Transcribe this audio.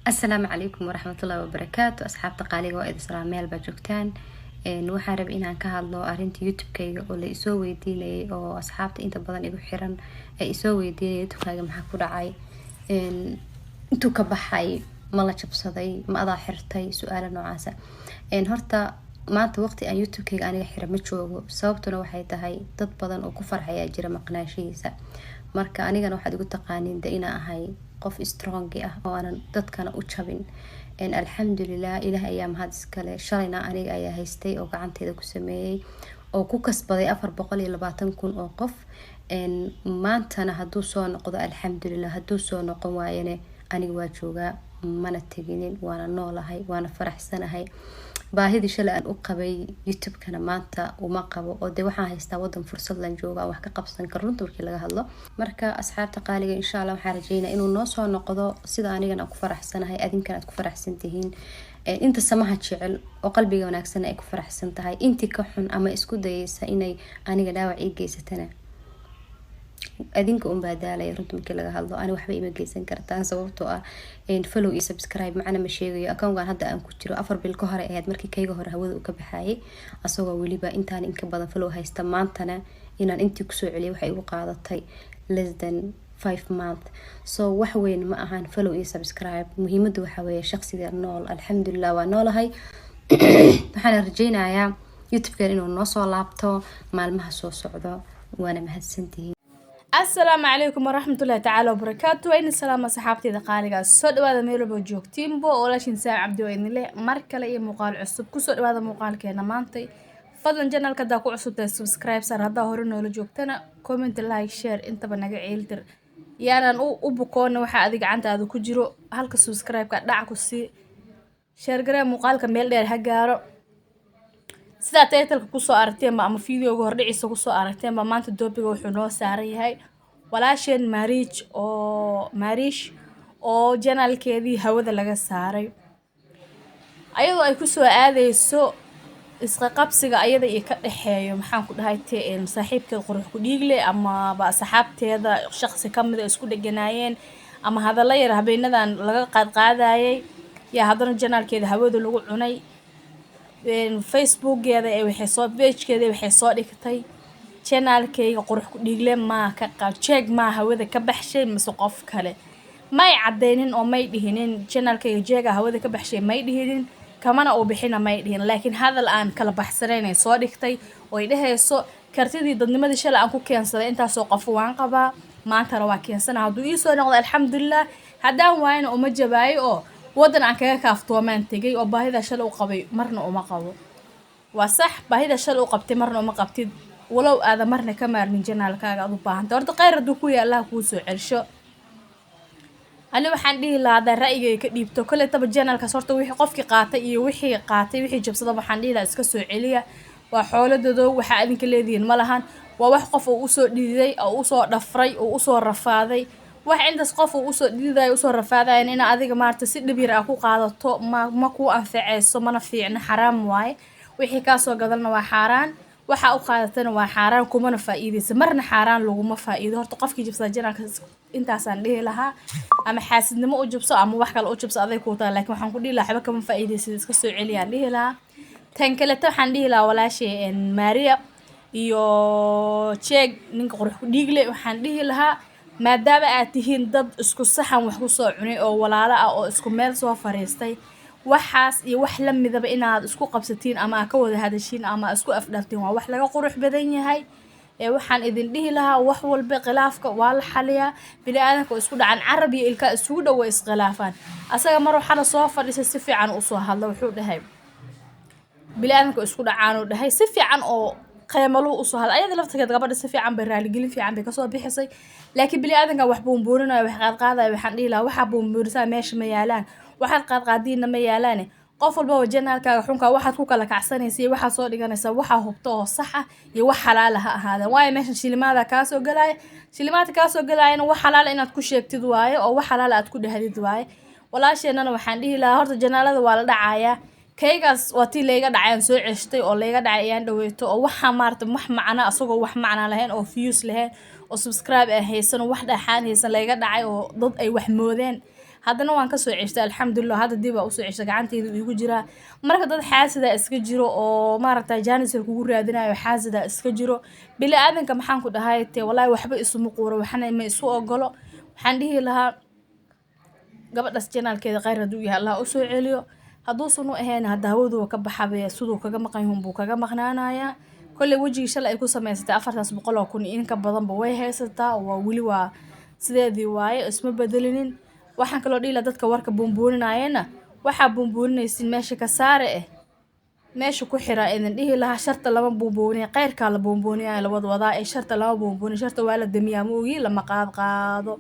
Asalaamu calaykum waraxmatullahi wabarakaatu. Asxaabta qaaliga, waa idin salaam meel baa joogtaan. Waxaan rabay inaan ka hadlo arrinta YouTube-kayga oo la isoo weydiinayay, oo asxaabta inta badan igu xiran ay isoo weydiinayay: "YouTube-kaaga maxaa ku dhacay? Intuu ka baxay? Ma la jabsaday? Ma adaa xirtay?" Su-aalo noocaasa. Horta maanta waqti aan YouTube-kayga aniga xira ma joogo. Sababtuna waxay tahay dad badan oo ku farxayaa jira maqnaashihiisa. Marka anigana waxaad igu taqaaniin de inaa ahay qof strong ah oo aanan dadkana u jabin. Alxamdulilah, Ilaah ayaa mahad iskale. Shalayna aniga ayaa haystay oo gacanteeda ku sameeyey oo ku kasbaday 420,000 oo qof. Maantana hadduu soo noqdo, alxamdulilah. Hadduu soo noqon waayane, aniga waa joogaa, mana teginin, waana noolahay, waana faraxsanahay. Baahidii shalay aan u qabay YouTube-kana maanta uma qabo, oo dee waxaan haystaa wadan fursad lan jooga aan wax ka qabsan karo, runta markii laga hadlo. Marka asxaabta qaaliga, insha Allah waxaan rajeynaya inuu noo soo noqdo sida anigana aan ku faraxsanahay, adinkana aad ku faraxsan tihiin, inta samaha jecel oo qalbiga wanaagsan ay ku faraxsan tahay. Intii ka xun ama isku dayeysa inay aniga dhaawac ii geysatana, adinka unbaa daalaya. Runta markii laga hadlo, ani waxba ima geysan kartaan, sababtoo ah follow iyo subscribe macna ma sheegayo. Accountkan hadda aan ku jiro 4 bil ka hore ahayd markii kayga hore hawada uu ka baxayay, asagoo weliba intaan inka badan follow haysta. Maantana inaan intii kusoo celiyay waxay igu qaadatay less than 5 month. So wax weyn ma ahan follow iyo subscribe. Muhiimadu waxaa weeye shaqsiga nool. Alxamdulilah, waa noolahay. Waxaana rajeynayaa YouTube-kan inuu noo soo laabto maalmaha soo socdo, waana mahadsantihiin. Asalaamu calaykum waraxmatullahi tacaala wabarakaatu. Waa idin salaama, saxaabteyda qaaliga. Soo dhawaada meel walba joogtiinbo. Walaashin Saam Cabdi waa idin leh mar kale iyo muuqaal cusub. Kusoo dhawaada muuqaalkeena maantay. Fadlan channelka haddaa ku cusub tahay, subscribe saar. Haddaa hore noola joogtana, comment, like, share intaba naga ciiltir. Yaanan u bukoona waxaa adiga gacantaada ku jiro. Halka subscribe-ka dhac ku sii, share garee muuqaalka, meel dheer ha gaaro. Sidaa titleka kusoo aragteenba ama videoga hordhiciisa kusoo aragteenba, maanta topicga wuxuu noo saaran yahay walaasheen Maariij, oo Maariish oo channelkeedii hawada laga saaray, ayadoo ay kusoo aadeyso isqaqabsiga ayada iyo ka dhexeeyo, maxaan ku dhahay, te saaxiibkeed Qurux ku Dhiigle amaba asxaabteeda shaqsi kamid a isku dheganaayeen ama hadallo yar habeenadan laga qaadqaadayay. Yaa haddana channelkeeda hawada lagu cunay. Facebookeeda ee waxay soo pagekeeda waxay soo dhigtay: "Channelkayga Qurux ku Dhiigle maa ka qa jeeg maa hawada ka baxshay mise qof kale?" May cadeynin oo may dhihinin "Channelkayga jeega hawada ka baxshay" may dhihinin, kamana uu bixina may dhihin. Laakiin hadal aan kala baxsanayn ay soo dhigtay oo ay dhehayso: "Kartidii dadnimadii shalay aan ku keensaday intaasoo qof waan qabaa, maantana waa keensana. Hadduu ii soo noqdo, alxamdulilah. Haddaan waayana, uma jabaayo oo waddan aan kaga kaaftoomaan tegay oo baahida shalay u qabay marna uma qabo." Waa sax, baahida shalay u qabtay marna uma qabtid, walow aada marna ka maarmin channelkaaga aad u baahantay. Horta kheyr hadduu ku yahay, Allaha kuu soo celsho. Ani waxaan dhihi lahaa, haddaan ra'yigayga ka dhiibto, koletaba channelkaas horta wixii qofkii qaatay iyo wixii qaatay, wixii jabsada, waxaan dhihi lahaa iska soo celiya. Waa xoolo waxaa adinka leedihiin ma lahan. Waa wax qof uu usoo dhididay oo usoo dhafray oo usoo rafaaday. Wax intaas qof uu usoo dhididayo, usoo rafaadayan, ina adiga maarata si dhib yar aa ku qaadato ma kuu anfaceyso, mana fiicno. Xaraam waaye. Wixii kaasoo gadalna waa xaaraan, waxa u qaadatana waa xaaraan, kumana faa'iideysa. Marna xaaraan laguma faa'iido. Horta qofkii jabsada channelka intaasaan dhihi lahaa. Ama xaasidnimo u jabso ama wax kale u jabso, aday kuu tahay, laakiin waxaan ku dhihi lahaa waxba kama faa'iideysid, iska soo celiyaan dhihi lahaa. Tan kaleto waxaan dhihi lahaa walaashay Maria iyo Jeeg, ninka Qurux ku Dhiigle, waxaan dhihi lahaa maadaama aad tihiin dad isku saxan wax kusoo cunay oo walaalo ah oo isku meel soo fariistay, waxaas iyo wax la midaba inaad isku qabsatiin ama aad ka wada hadashiin ama isku afdhaaftiin waa wax laga qurux badan yahay. Ee waxaan idin dhihi lahaa, wax walba khilaafka waa la xaliyaa. Bini aadanka oo isku dhacan, carab iyo ilkaa isugu dhow way iskhilaafaan. Asaga mar waxaana soo fadhiisay, si fiican usoo hadla. Wuxuu dhahay bini aadanka isku dhacaan, uu dhahay, si fiican oo qeymaluhu usoo hadla. Ayada laftigeed gabadha si fiican bay raaligelin fiican bay kasoo bixisay. Laakiin bini aadanka wax buunbuurinayo, wax qaadqaadayo, waxaan dhihi lahaa waxaa buunbuurisaa meesha ma yaalaan, waxaad qaadqaadiinna ma yaalaane. Qof walbaba channelkaaga xunkaa waxaad ku kala kacsanaysa iyo waxaad soo dhiganaysa, waxaa hubto oo sax ah iyo wax xalaala ha ahaadeen. Waayo, meeshan shilimaada kaasoo galaya, shilimaadka kaasoo galaayana wax xalaala inaad ku sheegtid waaye oo wax xalaala aad ku dhahdid waaye. Walaasheenana waxaan dhihi lahaa, horta channelada waa la dhacayaa. Kaygaas waa tii layga dhacay, aan soo ceshtay oo layga dhacay ayaan dhaweyto, oo waxaa maarata wax macna asagoo wax macna lahayn oo views lahayn oo subscribe aan haysan oo wax dhaxaan haysan layga dhacay oo dad ay wax moodeen. Haddana waan kasoo ceshtay, alxamdulilah. Hadda dib aa usoo ceshtay, gacanteyda igu jiraa. Marka dad xaasida iska jiro oo maaragtay jaanisar kugu raadinayo, xaasida iska jiro. Bili aadanka maxaan ku dhahay te, wallahi waxba isuma quuro, waxna ma isu ogolo. Waxaan dhihi lahaa gabadhaas channelkeeda kheyr hadduu yahay Allah usoo celiyo, hadduusan u ahayn hadda hawadu ka baxabe, siduu kaga maqan yahay buu kaga maqnaanayaa. Kolley wejigii shalay ay ku samaysatay 400,000 in ka badanba way haysataa, waa weli waa sideedii waaye, isma bedelinin. Waxaan kaloo dhihi lahaa dadka warka buunbuuninayana, waxaa buunbuuninaysin meesha ka saare, meesha ku xira idin dhihi lahaa. Sharta lama buunbuuniya, kheyrkaa la buunbuuniyaa, la wadwadaa ee sharta lama buunbuuniyo. Sharta waa la damiyaa, ma ogi lama qaad qaado.